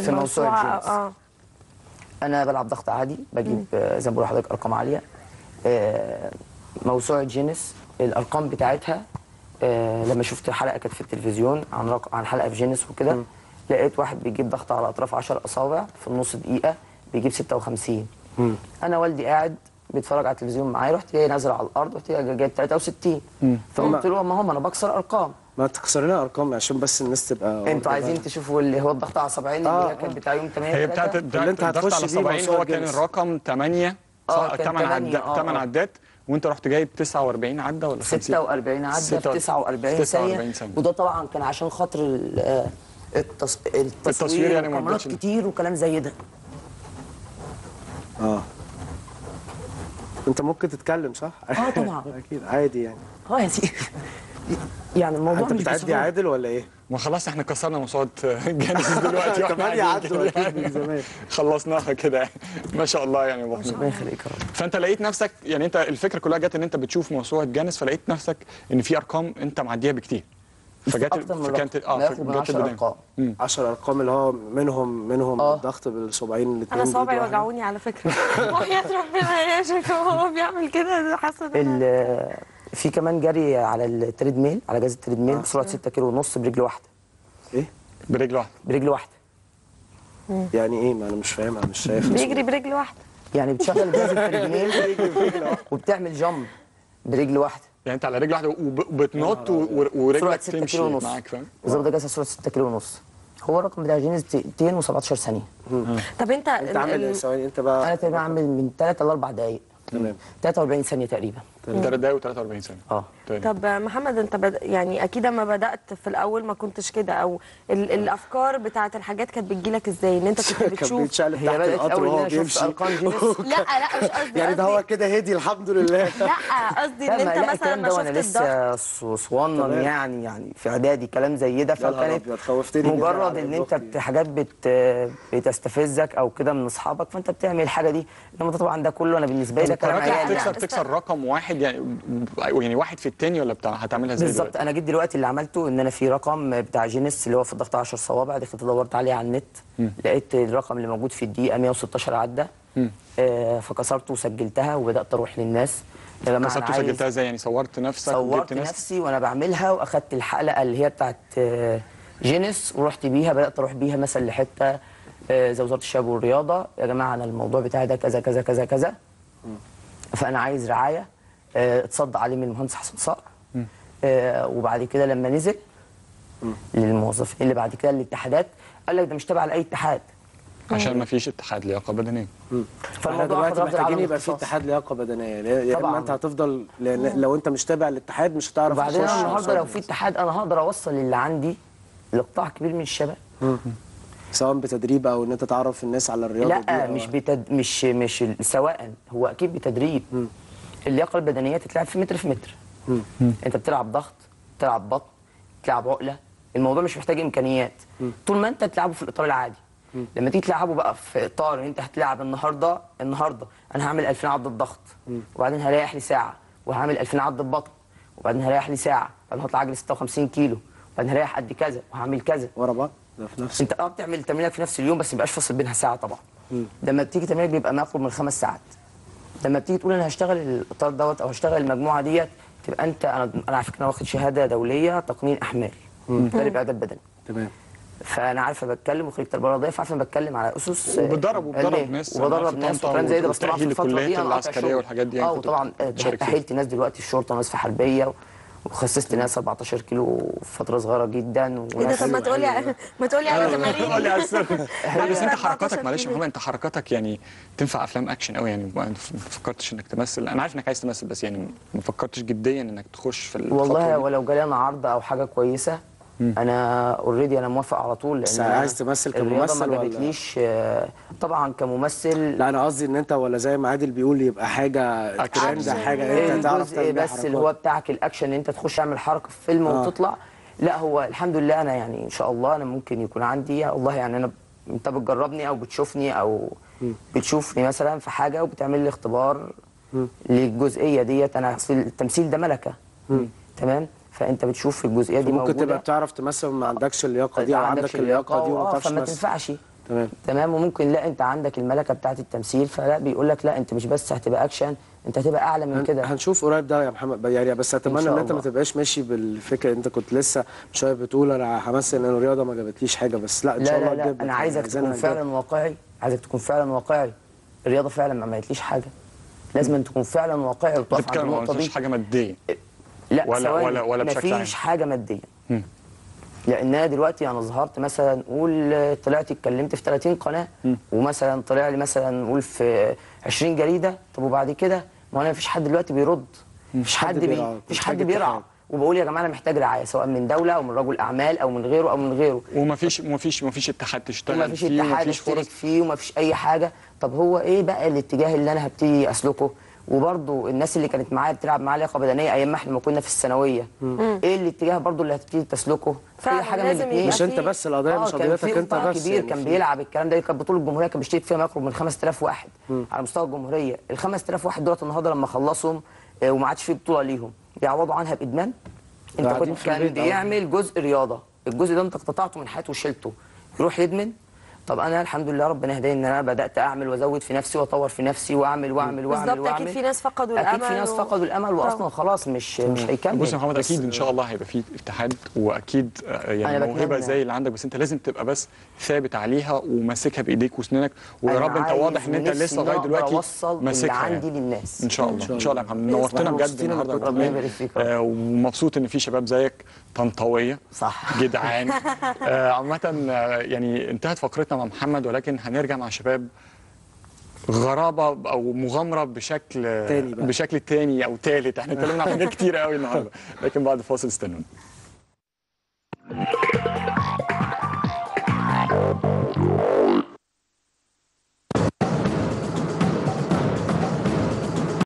في موسوعة جينيس. انا بلعب ضغط عادي، بجيب زي ما بقول لحضرتك ارقام عالية. موسوعة جينيس الارقام بتاعتها، لما شفت حلقة كانت في التلفزيون عن حلقة في جينيس وكده، لقيت واحد بيجيب ضغط على اطراف 10 اصابع في النص دقيقة بيجيب 56. انا والدي قاعد بيتفرج على التلفزيون معايا، رحت جاي نازل على الارض، رحت جاي جايب 63. فقلت له ما هم انا بكسر ارقام. ما تكسر لنا ارقام عشان بس الناس تبقى، انتوا عايزين تشوفوا اللي هو الضغط على 70 اللي هي كانت بتاع يوم 8، هي بتاعت اللي انت الضغط على هتخش بيه 70، موسوعة هو كان جينيس. الرقم 8، كان 8 8، عدات، 8 عدات، وانت رحت جايب 49 عده ولا 50؟ 46 عده في 49 ثانية. وده طبعا كان عشان خاطر التصوير يعني، ما وكاميرات رضيتش. كتير وكلام زي ده. انت ممكن تتكلم صح؟ طبعا. اكيد عادي يعني. يا سيدي يعني الموضوع انت مش بتعدي بسهولة. عادل ولا ايه؟ ما خلاص احنا كسرنا موسوعة جينيس دلوقتي، واحنا 8 قاعدين عدوا كده اكيد يعني. من زمان. خلصناها كده يعني. ما شاء الله يعني يا ابو حميد. ربنا يخليك يا رب. فانت لقيت نفسك يعني، انت الفكرة كلها جت ان انت بتشوف موسوعة جينيس، فلقيت نفسك ان في ارقام انت معديها بكتير، فجت اكتر من فكانت رقم، ما يقرب من فجت 10 البداية. ارقام. 10 ارقام اللي هو منهم الضغط بالصبعين الاثنين. انا صوابعي وجعوني على فكرة. وحياه ربنا يا شيخ هو بيعمل كده، حاسه ان في كمان جري على ال treadmill، على جهاز ال treadmill بسرعة 6 كيلو ونص برجل واحدة. ايه؟ برجل واحدة. برجل واحدة. يعني ايه؟ ما انا مش فاهمها، مش شايف. بيجري برجل واحدة يعني بتشغل جهاز ال treadmill وبتعمل jump برجل واحدة. يعني انت على رجل واحدة وبتنط سرعة ورجلك 6 تمشي كيلو ونص. معاك، فاهم؟ بالظبط، ده جهاز سرعة 6 كيلو ونص. هو الرقم بتاع جينيس دقيقتين و17 ثانية. طب انت انت عامل ايه؟ ثواني انت بقى. انا تقريبا عامل من 3 ل 4 دقائق. تمام. 43 ثانية تقريبا. 3 دقايق و43 ثانية. تمام. طب محمد انت يعني اكيد اما بدات في الاول ما كنتش كده، او الافكار بتاعه الحاجات كانت بتجيلك ازاي؟ ان انت كنت كان بتشوف بيتشقلب هي تحت بدات القطر الاول ان وهو انا شفت بيمشي. ارقام جينيس. لا لا مش قصدي، يعني ده هو كده هدي الحمد لله. لا قصدي ان لا، ما انت لا مثلا الكلام ما ده وانا شفت الضغط. لسه صغنن، تمام. يعني في اعدادي كلام زي ده، يا نهار فكانت أبيض، خوفتني جدا مجرد على ان انت أختي. حاجات بتستفزك او كده من اصحابك، فانت بتعمل الحاجة دي. انما طبعا ده كله انا بالنسبة لي ده كلام قررت عيال تكسر يعني. تكسر رقم واحد يعني واحد في التاني ولا بتاع هتعملها ازاي بالظبط. دلوقتي؟ انا جيت دلوقتي اللي عملته ان انا في رقم بتاع جينيس اللي هو في الضغط 10 صوابع، دخلت دورت عليه على النت، لقيت الرقم اللي موجود في الدقيقة 116 عده. فكسرته وسجلتها وبدات اروح للناس. يا جماعة أنا كسرت عايز- وسجلتها ازاي يعني؟ صورت نفسك صورت وجبت ناس؟ نفسي وانا بعملها، واخدت الحلقة اللي هي بتاعت جينيس ورحت بيها، بدات اروح بيها مثلا لحته زي وزارة الشباب والرياضة، يا جماعة انا الموضوع بتاعي ده كذا كذا كذا كذا، فانا عايز رعاية. اتصدى عليه من المهندس حسن صقر. وبعد كده لما نزل للموظفين اللي بعد كده الاتحادات، قال لك ده مش تابع لاي اتحاد، عشان ما فيش اتحاد لياقه بدنية. احنا فالموضوع دلوقتي أخد رفض محتاجين العالم يبقى في الاختصاص. اتحاد لياقه بدنية، يا اما طبعاً. انت هتفضل، لان لو انت مش تابع للاتحاد مش هتعرف وبعدين تخش انا النهارده لو وصول. في اتحاد انا هقدر اوصل اللي عندي لقطاع كبير من الشباب. سواء بتدريب او ان انت تعرف الناس على الرياضة دي. لا أو- مش بتد... مش مش سواء، هو اكيد بتدريب. اللياقة البدنية تتلعب في متر في متر. انت بتلعب ضغط، بتلعب بطن، بتلعب عقله، الموضوع مش محتاج امكانيات طول ما انت بتلعبه في الاطار العادي. لما تيجي تلعبه بقى في اطار ان انت هتلعب النهارده انا هعمل 2000 عضه ضغط، وبعدين هريح لي ساعة، وهعمل 2000 عضه بطن، وبعدين هريح لي ساعة، وبعدين هطلع اجري 56 كيلو، وبعدين هريح قد كذا وهعمل كذا. ورا بعض ده في نفس انت بتعمل تمرينك في نفس اليوم، بس ما بيبقاش فاصل بينها ساعة طبعا. لما بتيجي تمرينك بيبقى ما يقرب من 5 ساعات. لما بتيجي تقول انا هشتغل الاطار دوت او هشتغل المجموعة ديت، تبقى انت انا على فكرة انا واخد شهادة دولية تقنين احمال، مدرب اعداد بدني. تمام. فانا عارفه بتكلم، وخريج تربيه رياضية، فعارفه انا بتكلم على اسس وبتدرب علمية. ناس وبدرب في ناس طنطا وكلام زي ده، بس طبعا في وتأهيل الفترة دي الكليات انا قاطع العسكرية شغل. والحاجات دي يعني كنت وطبعا بتشارك فيها. تأهلت ناس دلوقتي في الشرطة وناس في حربيه، وخسست ناس 14 كيلو في فترة صغيرة جدا. ايه ده؟ طب ما تقولي ما تقولي على تمارين. قول لي على السر. لا بس انت حركاتك، 14 معلش يا كيلو. محمد، انت حركاتك يعني تنفع افلام اكشن قوي يعني. ما فكرتش انك تمثل؟ انا عارف انك عايز تمثل، بس يعني ما فكرتش جديا انك تخش في الخطوة والله دي؟ ولو جالي انا عرض او حاجة كويسة، انا already انا موافق على طول. لان بس أنا عايز تمثل الرياضة كممثل ما ولا؟ جابتليش. طبعا كممثل. لا انا قصدي ان انت ولا زي ما عادل بيقول يبقى حاجة ترند، حاجة انت تعرف الجزء تعمل بيها بس اللي هو حركات. بتاعك الاكشن، ان انت تخش تعمل حركة في فيلم وتطلع. لا هو الحمد لله انا يعني ان شاء الله انا ممكن يكون عندي والله يعني، انا انت بتجربني او بتشوفني او بتشوفني مثلا في حاجة وبتعمل لي اختبار للجزئيه ديت. انا اصل التمثيل ده ملكه، تمام؟ فانت بتشوف الجزئية دي ممكن موجودة. تبقى بتعرف تمثل وما عندكش اللياقة دي، او ما عندك عندكش اللياقة دي وما آه، بتعرفش فما تمثل. تنفعش. تمام. وممكن لا انت عندك الملكة بتاعه التمثيل، فلا بيقول لك لا انت مش بس هتبقى اكشن، انت هتبقى اعلى من كده. هنشوف قريب ده يا محمد يعني، بس اتمنى ان انت ما تبقاش ماشي بالفكرة. انت كنت لسه شوية بتقول انا همثل ان الرياضة ما جابتليش حاجة، بس لا ان شاء الله. لا انا عايزك تكون فعلا واقعي، عايزك تكون فعلا واقعي. الرياضة فعلا ما عملتليش حاجة، لازم أن تكون فعلا واقعي وتقف عند النقطة دي. ما فيش حاجة مادية. لا ولا بشكل عام مفيش حاجة مادية. لان انا دلوقتي انا ظهرت مثلا قول طلعت اتكلمت في 30 قناة، ومثلا طلع لي مثلا قول في 20 جريدة. طب وبعد كده ما انا مفيش حد دلوقتي بيرد، مفيش حد مفيش حد بيرعى. وبقول يا جماعة انا محتاج رعاية، سواء من دولة او من رجل اعمال او من غيره او من غيره. ومفيش مفيش مفيش اتحاد تشتغل فيه، ومفيش اتحاد اشترك فيه، ومفيش اي حاجة. طب هو ايه بقى الاتجاه اللي انا هبتدي اسلكه؟ وبرضه الناس اللي كانت معايا بتلعب معايا لياقه بدنية ايام ما احنا ما كنا في الثانوية، ايه الاتجاه برضه اللي هتبتدي تسلكه؟ فعلا حاجة من الاثنين. مش انت بس القضية، مش قضيتك انت بس. كبير كان بيلعب الكلام ده، كانت بطوله الجمهورية كان بيشترك فيها ما يقرب من 5000 واحد على مستوى الجمهورية. ال 5000 واحد دولت النهارده لما خلصهم وما عادش في بطوله ليهم، بيعوضوا عنها بادمان. انت كنت كان بيعمل جزء رياضة، الجزء ده انت اقتطعته من حياته وشلته، يروح يدمن. طب انا الحمد لله ربنا هداني ان انا بدات اعمل وازود في نفسي واطور في نفسي واعمل واعمل واعمل بالظبط. واعمل. اكيد في ناس فقدوا الامل، اكيد في ناس فقدوا الامل واصلا خلاص مش هيكمل. بص يا محمد، اكيد ان شاء الله هيبقى في اتحاد، واكيد يعني موهبة زي اللي عندك، بس انت لازم تبقى بس ثابت عليها وماسكها بايديك واسنانك. ويا رب انت واضح ان انت لسه لغاية دلوقتي ماسكها عندي للناس. ان شاء الله ان شاء الله يا محمد، نورتنا بجد النهارده، ربنا يبارك فيك. ومبسوط ان في شباب زيك طنطاويه صح جدعان. عامة يعني انتهت فقرتنا مع محمد، ولكن هنرجع مع شباب غرابه او مغامرة بشكل تاني بشكل تاني او تالت. احنا اتكلمنا عن حاجات كتير قوي النهارده، لكن بعد فاصل استنونا.